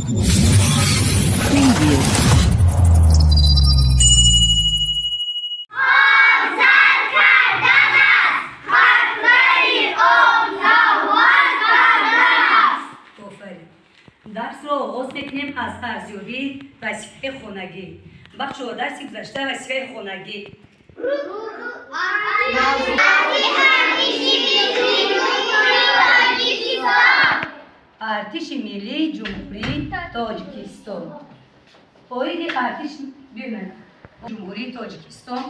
Preview. Дарсро оғоз мекунем аз арзёбии вазифаи хонагӣ. Бахшо дарси гузашта вазифаи хонагӣ. Артиши миллии Ҷумҳурии Тоҷикистон. Оиди артиши Ҷумҳурии Тоҷикистон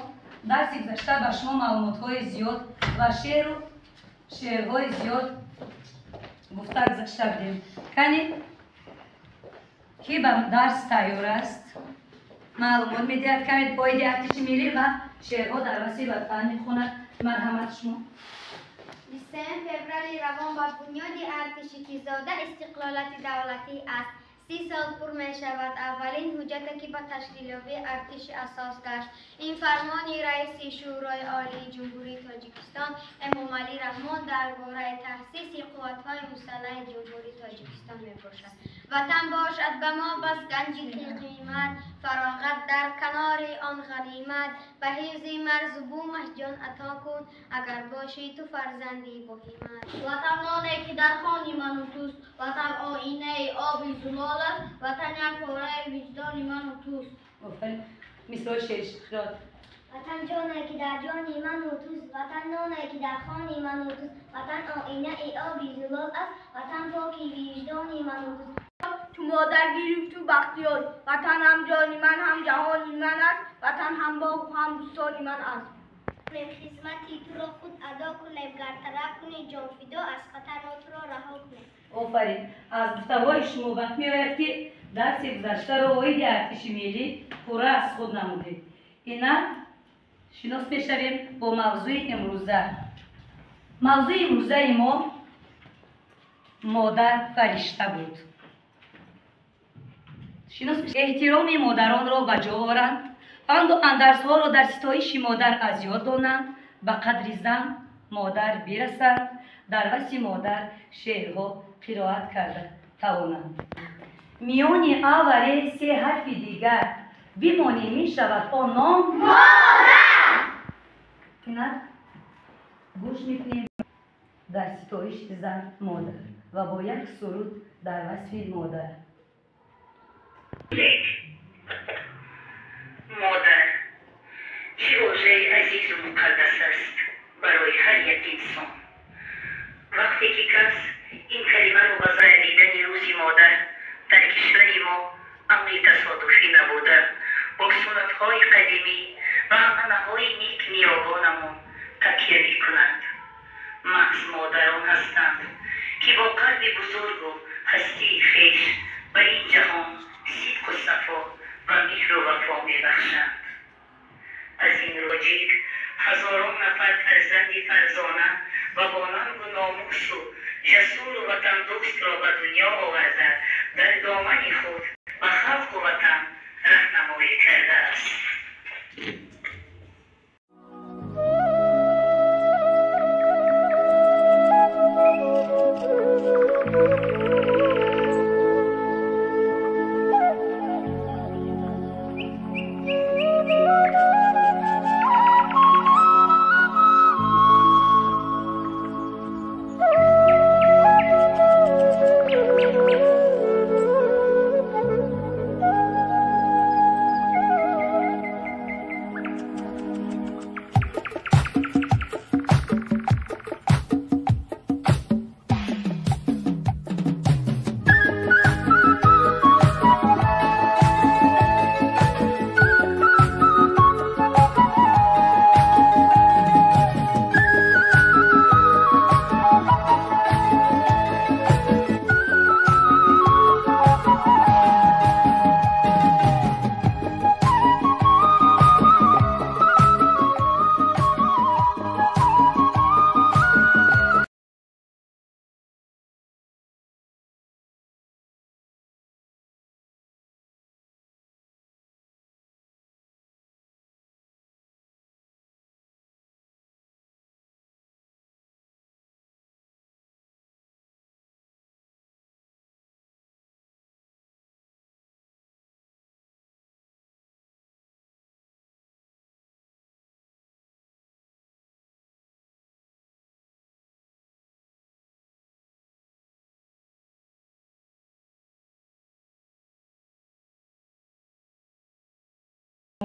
дарси гузашта ба шумо маълумотҳои зиёд ва шеъру шеърҳои зиёд гуфта гузашта будем. Кани ки ба дарс тайёр аст, маълумот медиҳад каме оиди артиши миллӣ ва шеърҳо дар васфи ватан мехонад. Марҳамат шумо. 23 феврали равон ба бунёди артиши ки зода истиқлолияти давлатӣ аст. 30 сол пур мешавад аввалин ҳуҷҷате ки ба ташкилёбии артиши асос гашт. Ин фармони раиси Шӯрои Олии Ҷумҳурии Тоҷикистон Эмомалӣ Раҳмон дар бораи таъсиси қувватҳои мусаллаҳи Ҷумҳурии Тоҷикистон мебошад. Ватан бошад ба мо бас ганҷи қимат, фароғат дар канори он ғанимат, ба ҳифзи марзу бумаш ҷон ато кун, агар бошӣ ту фарзанди боҳимат. Ватан ноне ки дар хони ману туст, ватан оинаи оби зулол аст, ватан як пораи виҷдони ману туст. Офарин. Мисоли шеършиқирот. Ватан ҷоне ки дар ҷони ману туст, ватан ноне ки дар хони ману туст, ватан оинаи оби зулол аст, ватан поки виҷдони ману туст. Ту модар гирифту бахтиёр, ватан ҳам ҷони ман ҳам ҷаҳони ман аст, ватан ҳам боғу ҳам бӯстони ман аст. Хизмати туро худ адо кунем, гар талаб кунӣ ҷонфидо, аз хатар мо туро раҳо кунем. Офарин. Аз гуфтаҳои шумо вақт меояд ки дарси гузаштаро оиди артиши миллӣ пурра аз худ намудед. Инак шинос мешавем бо мавзӯи имрӯза. Мавзӯи имрӯзаи мо модар фаришта буд. Шинос эҳтироми модаронро ба ҷо оранд, панду андарсҳоро дар ситоиши модар аз ёд донанд, ба қадри зан модар бирасанд, дар васфи модар шеърҳо қироат карда тавонанд. Миёни а ва ре се ҳарфи дигар бимонӣ мешавад он ном модар. Инак гӯш мекунем дар ситоиши зан модар ва бо як суруд дар васфи модар. Модар чӣ вожаи азизу муқаддас аст барои ҳар як инсон. Вақте ки кас ин калимаро ба дидани рӯзи модар дар кишвари мо амри тасодуфӣ набуда, бо суннатҳои қадимӣ ва анъанаҳои нек ниёгонамон такя мекунанд. Маҳз модарон ҳастанд ки бо қалби бузургу ҳастии хеш ба ин ҷаҳон сидқу сафо ва меҳру вафо мебахшанд. Аз ин роҷик ҳазорон нафар фарзанди фарзона ва бо нангу номусу ҷасуру ватандӯстро ба дунё оварда дар домани худ ба халқу ватан раҳнамоӣ кардааст.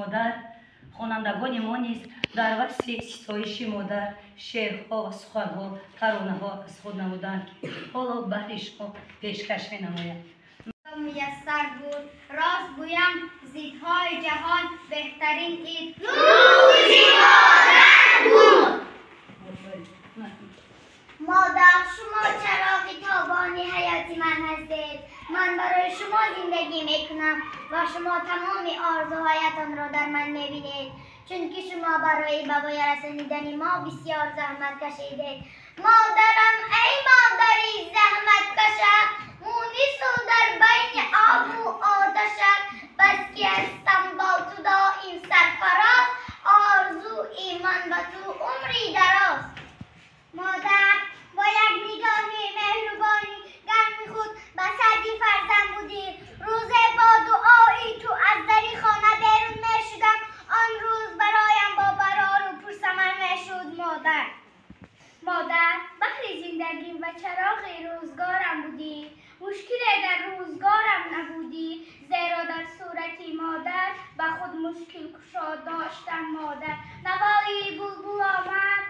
Модар, хонандагони мо низ дар васфи ситоиши модар шеърҳо ва суханҳо, таронаҳо аз худ намуданд, ки ҳоло баҳри шумо пешкаш менамояд. Муяссар буд. Рост гӯям, зидҳои ҷаҳон беҳтарин ид Рӯзи модар буд. Модар, шумо чароғи тобони ҳаёти ман ҳастед. Ман барои шумо зиндагӣ мекунам ва шумо тамоми орзуҳоятонро дар ман мебинед, чунки шумо барои ба воя расонидани мо бисёр заҳмат кашидед. Модарам, эй модари заҳматкаша, мунису дар байни обу оташа, бас ки ҳастам бо ту доим сарфароз, орзуи ман ба ту умри дароз. Модар, бо як нигоҳи меҳрубони гарми худ ба сади фарзанд будӣ. Рӯзе бо дуои ту аз дари хона берун мешудам, он рӯз бароям бо барору пурсамар мешуд. Модар, модар, баҳри зиндагим ва чароғи рӯзгорам будӣ. Мушкиле дар рӯзгорам набудӣ, зеро дар сурати модар ба худ мушкилкушо доштам. Модар, навои булбул омад,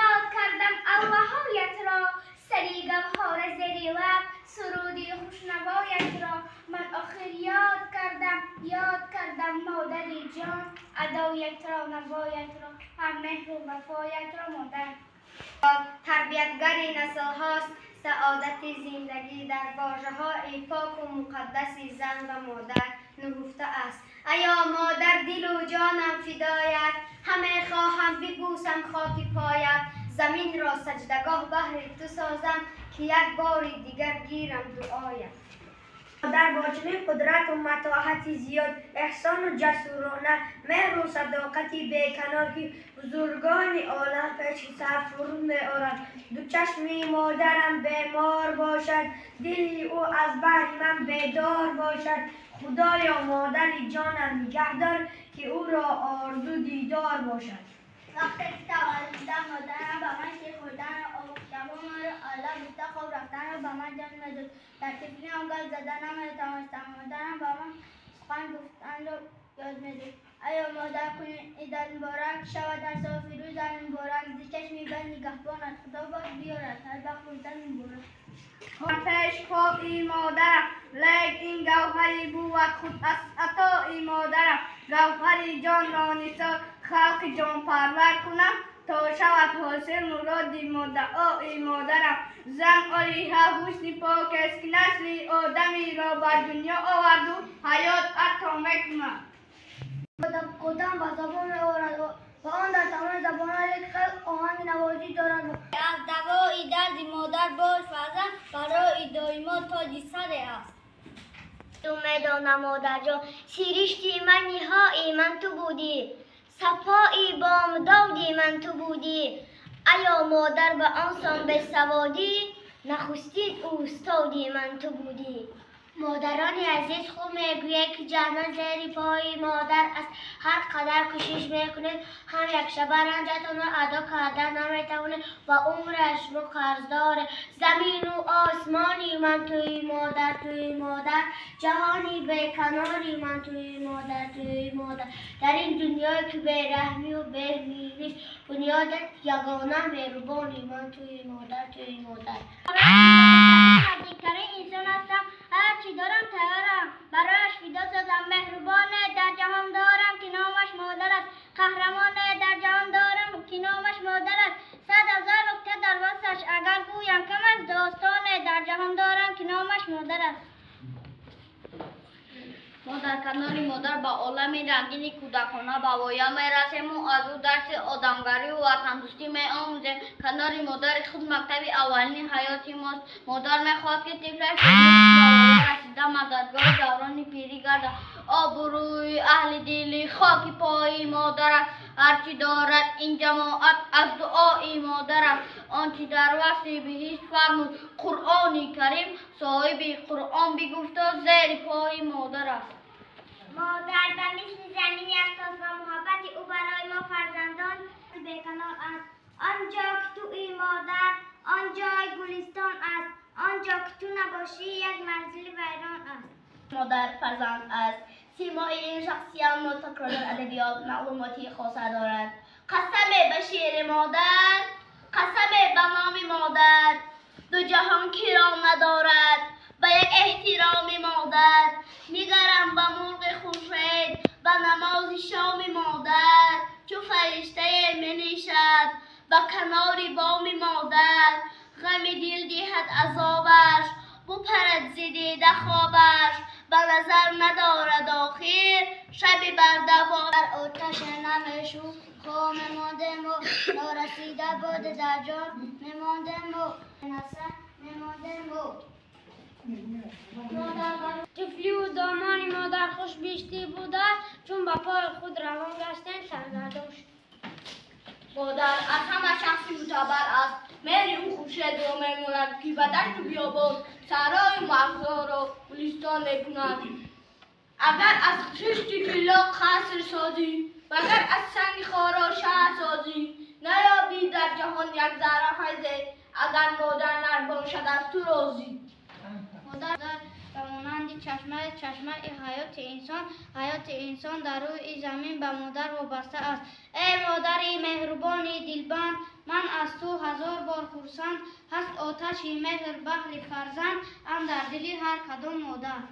ёд кардам аллаҳоятро, сари гавҳора зери лаб суруди хушнавоятро. Ман охир ёд кардам, ёд кардам, модари ҷон, адоятро, навоятро, ҳам меҳру вафоятро. Модар тарбиятгари наслҳост. Саодати зиндагӣ дар вожаҳои поку муқаддаси зан ва модар нуҳуфта аст. Аё модар, дилу ҷонам фидоят, ҳаме хоҳам бибӯсам хоки поят, заминро саҷдагоҳ баҳри ту созам, ки як бори дигар гирам дуоят. Модар бо чунин қудрату матоҳати зиёд, эҳсону ҷасурона, меҳру садоқати беканор, ки бузургони олам пеши сар фуруд меоранд. Ду чашми модарам бемор бошад, дили ӯ аз баҳри ман бедор бошад. Худоё, модари ҷонам нигаҳдор, ки ӯро орзу дидор бошад. Вақте ки таваллуд шудам, модарам ба ман шир хӯрданро, шабонро аллаҳ гуфта хоб рафтанро ба ман ҷон медод. Дар тифлиам гап зада наметавонистам. Модарам ба ман сухан гуфтанро ёд медод. Аё модар, кунин идат муборак шавад, ҳар сол фирӯзат муборак, зи чашми бад нигаҳбонат худо боз биёрад, ҳар вақт рӯзат муборак. Пешпои модарам, лек ин гавҳари бувад худ аз атои модарам. Гавҳари ҷонро нисор халқи ҷонпарвар кунам, то шавад ҳосил муроди муддаои модарам. Зан олиҳа ҳусни пок аст, ки насли одамиро ба дунё оварду ҳаёт ато мекунад. Одам ба забон меорад ва он дар тамоми забонҳо як хел оҳанги навозӣ дорад. Аз давои дарди модар бош фарзанд, барои доимо тоҷи саре аст. Ту медонам, модарҷон, сиришти ман ниҳои ман ту будӣ, сафои бомдоди ман ту будӣ. Аё модар, ба он сон бесаводӣ, нахустин устоди ман ту будӣ. Модарони азиз, хуб мегӯяд, ки ҷаннат зери пои модар аст. Ҳар қадар кӯшиш мекунед, ҳам якшаба ранҷатонро адо карда наметавонед ва умраш шумо қарздоре. Замину осмони ман туи модар, туи модар, ҷаҳони беканори ман туи модар, туи модар. Дар ин дунёе ки бераҳмию беҳмирист, бунёдат ягона меҳрубони ман туи модар, туи модар. Наздиктарин инсон ҳастам, ҳарчи дорам тайёрам барояш фидо созам. Меҳрубоне дар ҷаҳон дорам, ки номаш модар аст. Қаҳрамоне дар ҷаҳон дорам, ки номаш модар аст. 100 000 нукта дар васфаш агар гӯям кам аст. Достоне дар ҷаҳон дорам, ки номаш модар аст. Мо дар канори модар ба олами рангини кӯдакона ба воя мерасему аз ӯ дарси одамгарию ватандӯстӣ меомӯзем. Канори модари худ мактаби аввалини ҳаёти мост. Модар мехоҳад, ки тифлаш ба воя расида мададгори даврони пирӣ гардад. Обрӯи аҳли дили хоки пои модар аст. Ҳарчи дорад ин ҷамоат аз дуои модар аст. Он чи дар васфи биҳишт фармуд Қуръони Карим, соҳиби Қуръон бигуфто зери пои модар аст. Модар ба мисли замин яктост ва муҳаббати ӯ барои мо фарзандон беканор аст. Он ҷо ки туи модар, он ҷой гулистон аст. Он ҷо ки ту набошӣ, як манзили вайрон аст. Модар фарзанд аст. سیمای این شخصیت متکرر در ادبیات معلوماتی خاصه دارد. قسم به شعر مادر، قسم به نام مادر، دو جهان کرام ندارد به یک احترام مادر. نگرم به مرغ خورشید، به نماز شام مادر، چو فرشته منیشد به کنار بام مادر. غم دل دهد عذابش، بپرد ز دیده خوابش، به نظر ندارد آخر شب بر دوام. در آتش نمیشو خام ماندم و نارسیده بود در جان نماندم و نصر نماندم و طفلی و دامان مادر خوش بیشتی بوده، چون با پای خود روان گشتن سر نداشت. مادر از همه شخصی معتبر است. مهر او خورشید را میماند که به دشت و بیابان، صحرای مرغزار را گلستان میکند. اگر از خشت طلا قصر سازی، وگر از سنگ خارا شهر سازی، نیابی در جهان یک ذره فیضه، اگر مادر نباشد از تو راضی. مادر به مانند چشمه حیات انسان، حیات انسان در روی زمین به مادر وابسته است. ای مادری مهربانی دلبند، من از تو هزار بار خرسند. هست آتش مهر بهر فرزند، اندر دل هر کدام مادر.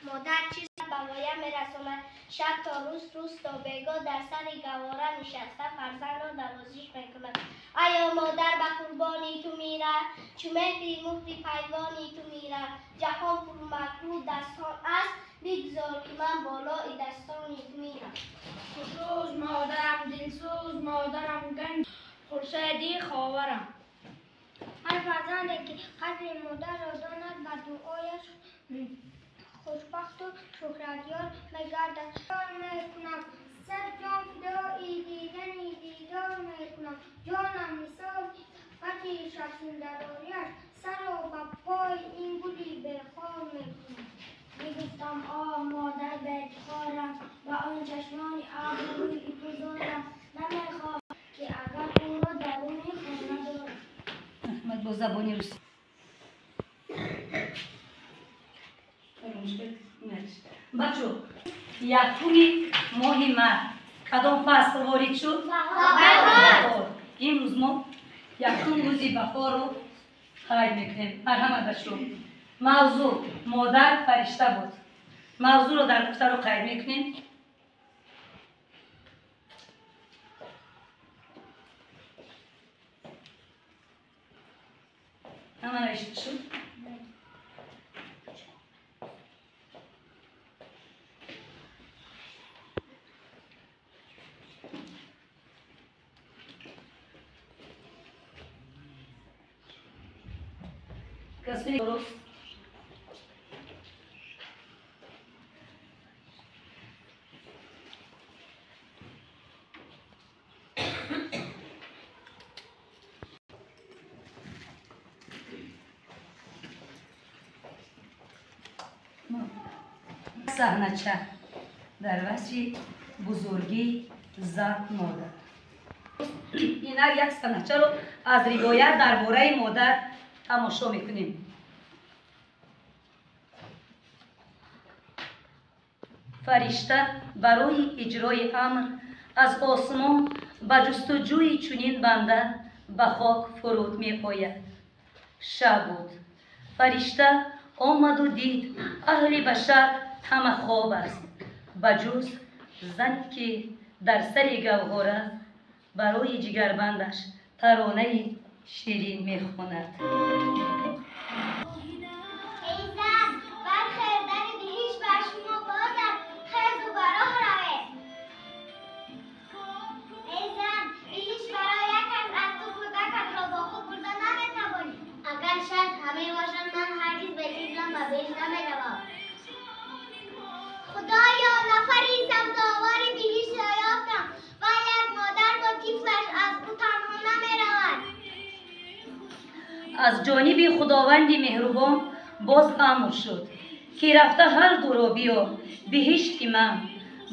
مادر چیز به مایه میرساند، شب تا روز، روز تا بیگاه در سر گواره نشسته فرزند را نوازش میکند. ایا مادر به قربانی تو میره، چو مهری مهری پیوانی تو میره. جهان پر مکروه دستان است، بگذار که من بالای دستانی تو میرم. خوشروز مادرم، دلسوز مادرم، گنج خورشیدی خاورم. هر فرزندی که قدر مادر را داند، به دعایش خوشبخت و شهرتیار میگردد. میکنم سر جان فدای دیدن دیدار میکنم، جانم مثال فتی شخصندراریش، سر و به پای این گلی بخار میکنم. میگفتم آه مادر به افتخارم، و آن چشمان ابروی تو زارم، نمیخواهم که اگر او را درون خانه دارم. احمد با زبانی روسی. بچو якуми моҳи март кадом фасл ворид шуд? Баҳор. Имрӯз мо якум рӯзи баҳорро қайд мекунем. Марҳамат бачо. Мавзӯъ модар фаришта буд. Мавзӯъро дар дафтарро қайд мекунем. Ҳама навишта шуд? کسی درست صحنه‌چه در وصف بزرگی زن مادر. اینک یک صحنه‌چه رو از روایت درباره مادر تماشا میکنیم. فرشته برای اجرای امر از آسمان به جستجوی چنین بنده به خاک فرود می آید. شب بود. فرشته آمد و دید اهل بشر همه خواب است، بجز زنی که در سر گوهره برای جگربندش ترانه شیرین میخواند. ای زن برخیر، در بهشت بر شما باز است، خیز و به راه روید. ای زن بهشت برای یک از تو کودکت را با خود برده نمیتوانی. اگر شرط همه باشند، من هرگز به طفلم و بهشت نمیروم. خدایا نفری سبزآوار بهشت را یافتم و یک مادر با طفلش از او تنها نمیرود. از جانب خداوند مهربان باز امر شد که رفته هر دو را بیا بهشت من.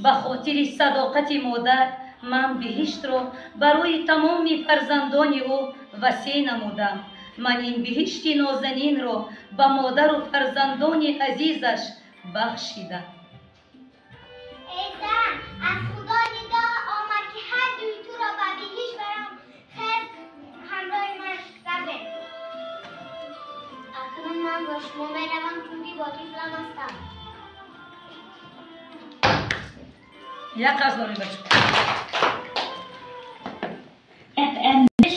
به خاطر صداقت مادر من بهشت را برای تمام فرزندان او وسیع نمودم. من این بهشت نازنین را به مادر و فرزندان عزیزش بخشیدم. من از خدا ندا آمد که هر دوی تو را به بهشت برم. خیر همراه من روه. اکنون من با شما میروم چون با طفلم هستم. یک قصد داریم بچه.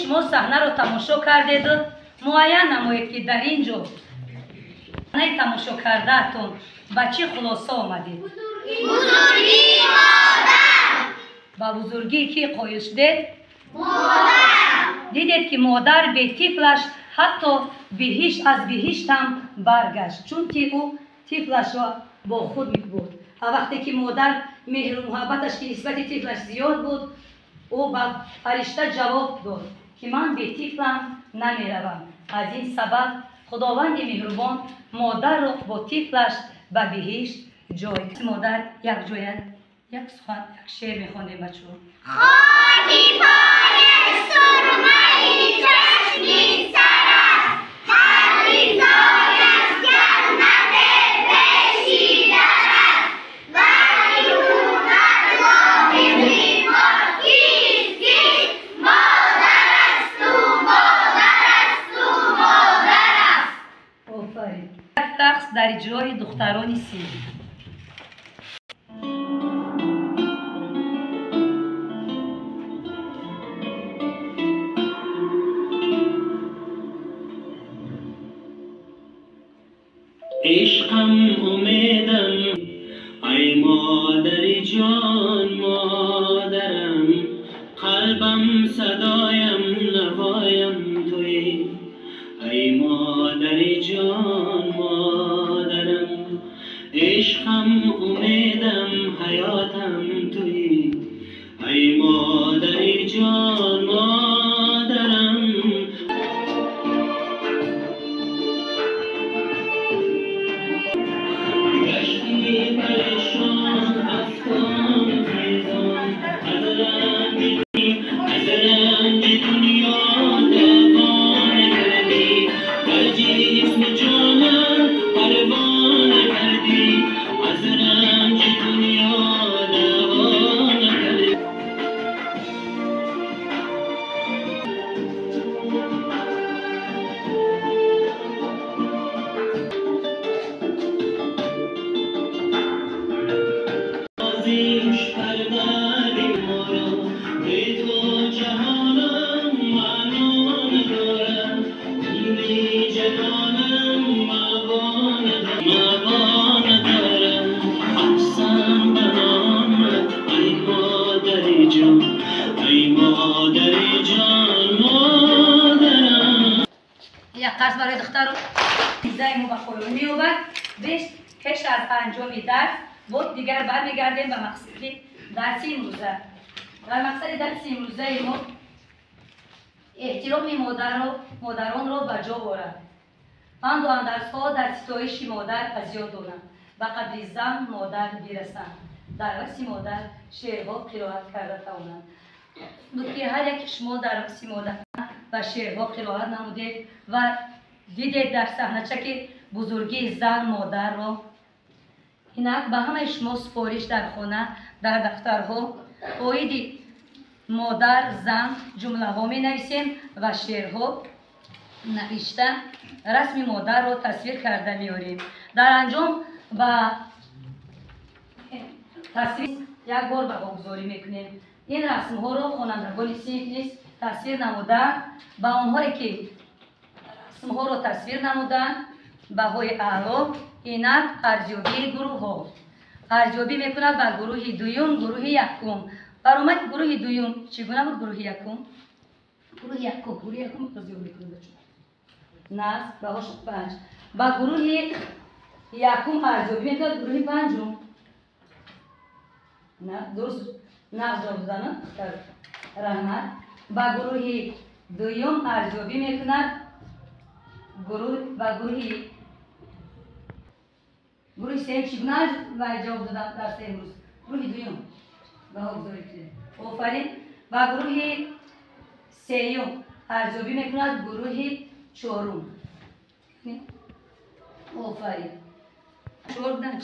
شما صحنه رو تماشا کردید، معین نمایید که در اینجا صحنه تماشا کرده‌تون به چه خلاصه آمدید؟ بزرگی مادر. با بزرگی کی قایل شدید؟ مادر. دیدید که مادر به طفلش حتی بهشت از بهشت هم برگشت، چون که او طفلش را با خود می‌برد. و وقتی که مادر مهر و محبتش که نسبت طفلش زیاد بود، او به فرشته جواب داد که من به طفلم نمیروم. از این سبب خداوند مهربان مادر را با طفلش به بهشت جای. مادر یک جای یک سخن یک شعر میخوانیم بچه‌ها. خاکی پای سرمه چشمی سر است، هر ریزایش جنت بشیدن است، ولی اومد واقعی ما کیست کیست، مادر است او، مادر است او، مادر است. آفرین. یک رقص در اجرای دختران سیر. عشقم امیدم ای مادر جان مادرم، قلبم صدایم نوایم توی ای مادر جان مادرم، عشقم امیدم حیاتم توی ای مادر جان مادرم. یک قرص برای دخترم. زای ما به پایان می‌یابد. پیش از انجام درس بود دیگر برمیگردیم به مقصد درس امروزه. در مقصد درس امروزه ما احترام مادران را به جا آورد. پند و اندرزها در ستایش مادر از یاد دارند. به قدر زن مادر برسند. در وصف مادر شعرها قرائت کرده توانند. بود که هر یک شما در وصف مادر و شعرها قرائت نمودید و دیدید در صحنه که بزرگی زن مادر را. اینک به همه شما سفارش در خانه در دفترها عاید مادر زن جمله ها می نویسیم و شعرها نوشته رسم مادر را تصویر کرده میاریم. در انجام و تصویر یک بار بهاگذاری میکنیم. این رسم ها را خوانندگان صنف نیز تصویر نمودند. به آنهایی که رسم ها را تصویر نمودند بهای اعلا. اینک ارزیابی گروه ها ارزیابی میکند به گروه دوم، گروه یکم. برآمد گروه دوم چگونه بود؟ گروه یکم، گروه یکم، گروه یکم ارزیابی میکنیم بچه‌ها. نه بهاش 5. با گروه یکم ارزیابی میکند گروه پنجم. نه درست نه جواب دادن رحمت. با گروه دوم ارزیابی میکند گروه با گروه سوم چگونه و جواب دادن درس امروز؟ گروه دوم بهاگذاری کنید. آفرین. با گروه سوم ارزیابی میکند گروه چهارم. آفرین. چهار بودن،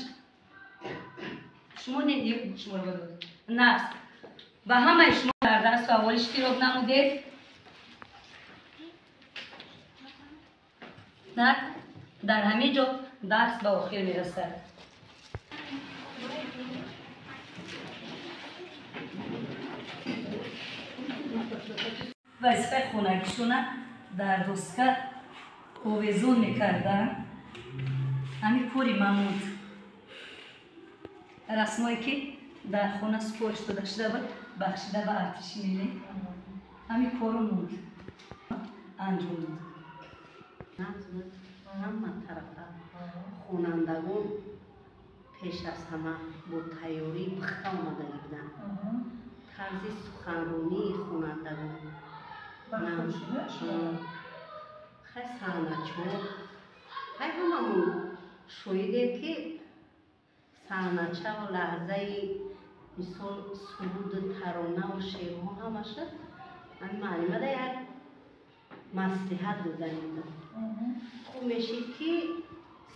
Шумо шуморо нафс ба ҳамаи шумо дар дарсу аввал иштирок намудед. Дар ҳамин ҷо дарс ба охир мерасад. Вазифаи хонагишона дар доска овезон мекарданд. Ҳамин кори ман монд. Расмое ки дар хона супориш дода шуда буд, бахшида ба артиши миллӣ, ҳамин кору монд, анҷом дод. Ҳама тарафа хонандагон пеш аз ҳама бо тайёрии пухта омадагӣ буданд. Тарзи суханронии хонандагон, хай саҳначо, хай ҳамамон шоҳидем, ки саҳначаву лаҳзаи мисол суруду таронаву шеърҳо ҳамаша ҳамин муаллимада як маслиҳат додани буд. Хуб мешид, ки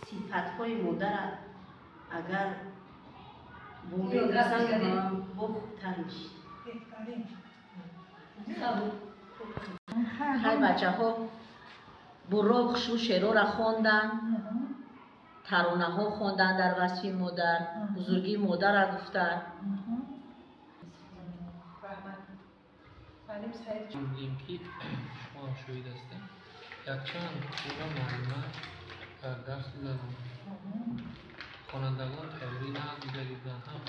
сифатҳои модара агар бо хубтар мешид. Хай бачаҳо буроқ шу шеърора хонданд, таронаҳо хонданд дар васфи модар, бузургии модарра гуфтанд. Мегӯем, ки шумо шоҳид ҳастем, якчанд кора муаллима дар дарс гузаронд. Хонандагон тайёрӣ надида буданд, ҳам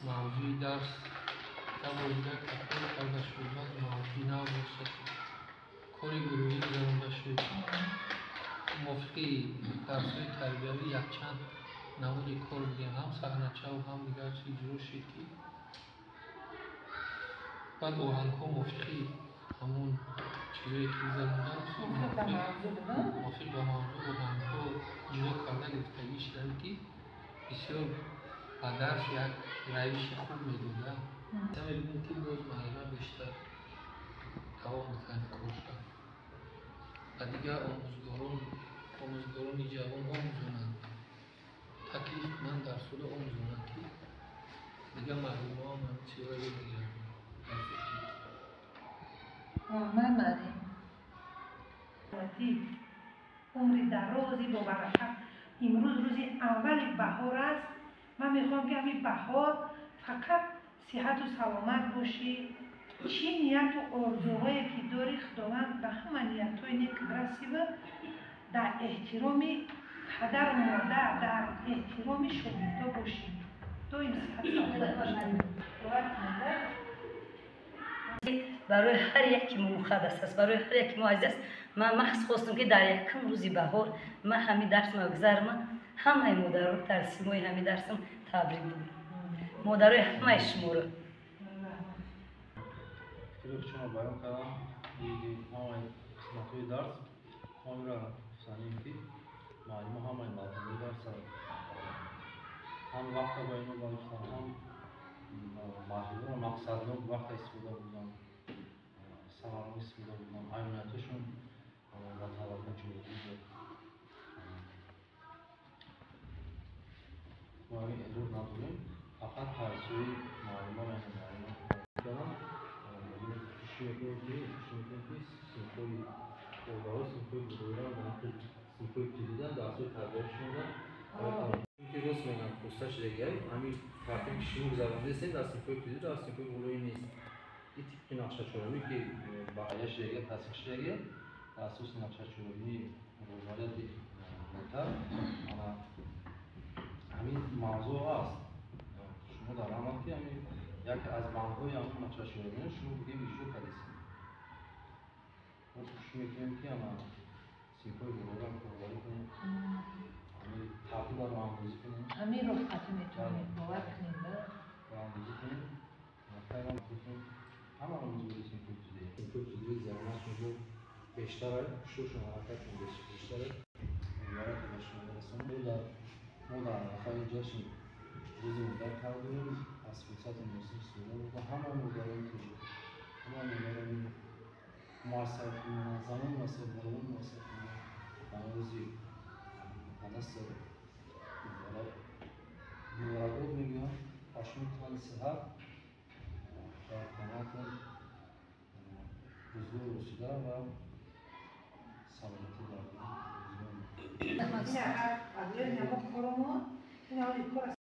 мавзӯи дарс як бори дигар такрор карда шуд, баъд мавзӯи нав бошад, кори гурӯҳӣ гузаронда шуд. Мувофиқи дарсҳои тарбиявӣ якчанд намуди кор будем, ҳам саҳначаву ҳам дигар чиз иҷро шуд, ки баъд оҳангҳо мувофиқи ҳамон чизое ки гузаронданд, мувофиқ ба мавзӯъ оҳангҳо ҷудо карда гирифтагӣ шуданд, ки бисёр ба дарс як равиши хуб медода. Мебинем, ки боз муаллима бештар давом диҳад корша ва дигар омӯзгорони ҷавон омӯзонанд, таклиф кунанд, дарсҳоро омӯзонанд, ки дигар муаллимоам ҳамин чизҳоро ёд бигиранд. Раҳмат, муаллим. Умри дарози бобаракат. Имрӯз рӯзи аввали баҳор аст. Ман мехоҳам, ки ҳамин баҳор фақат сиҳату саломат бошӣ. Чӣ нияту орзуҳое ки дорӣ, Худованд ба ҳама ниятҳои нек расива, дар эҳтироми падару модар, дар эҳтироми шогирдо бошӣ. Доим сиҳат саломат бошӣ. Бовар кунед. Барои ҳар яке мо муқаддас аст, барои ҳар яке мо азиз аст. Ман махз хостам, ки дар якум рӯзи баҳор ман ҳамин дарсро гузарам, ҳамаи модарро дар симои ҳамин дарсам табрик бигӯям. Модарои ҳамаи шуморо. Фикри шумо баён кардам, ҳамаи қисматҳои дарс мо гуфтанем, ки муаллимо ҳамаи мавзӯи дарсро ҳам вақта ба ино гузоштанд, ҳам марҳиларо мақсаднок вақта истифода бурданд, самаранок истифода бурданд, аймияташон ба талабҳо ҷавобгӯ буд. Мо ҳамин эрод надорем, фақат тавсияи муаллимаро муаллима кардам. Кӯшиш мекунем, ки синфҳои болоро, синфҳои гурӯҳиро, синфҳои ибтидоидан дарсҳои тарбиявишонро, ки рост мегӯям, хоста шудагиай ҳамин тартибе ки шумо гузарондастем дар синфҳои ибтидоӣ, дар синфҳои болоӣ нест. Ин тибқи нақшачорабӣ ки баъя шудагия, тасдиқ шудагия, дар асоси нақшачорабии роҳбарияти мактаб ана ҳамин мавзӯъ аст. Шумо дар амал ки ҳамин яке аз бандҳои ҳамин нақшачорабиро шумо бигем иҷро кардесем. Мо кӯшиш мекунем, ки ана синфҳои болоро корбарӣ кунем, ҳамин тартибро роҳандозӣ кунем. Ҳамин роҳхатӣ метавонед бовар кунед, роҳандозӣ кунем, ҳама омӯзгори синфҳои ибтидоӣ. Синфҳои ибтидоӣ заҳматшон бо бештар, кӯшишшон, ҳаракатшон бештар. Муборак ба шумо расонам. Мо дар арафаи ҷашни рӯзи модар қарор дорем. Аз фурсати муносиб истифода бурда ҳама модарони тоҷик, ҳама модарони муассасаи занони муассасаи, модарони муассасаи ба рӯзи муқаддас муборакбод мегӯям. Хушнуд, тани сиҳат, дар хонаатон рӯзгор осуда ва саломатӣ. Дар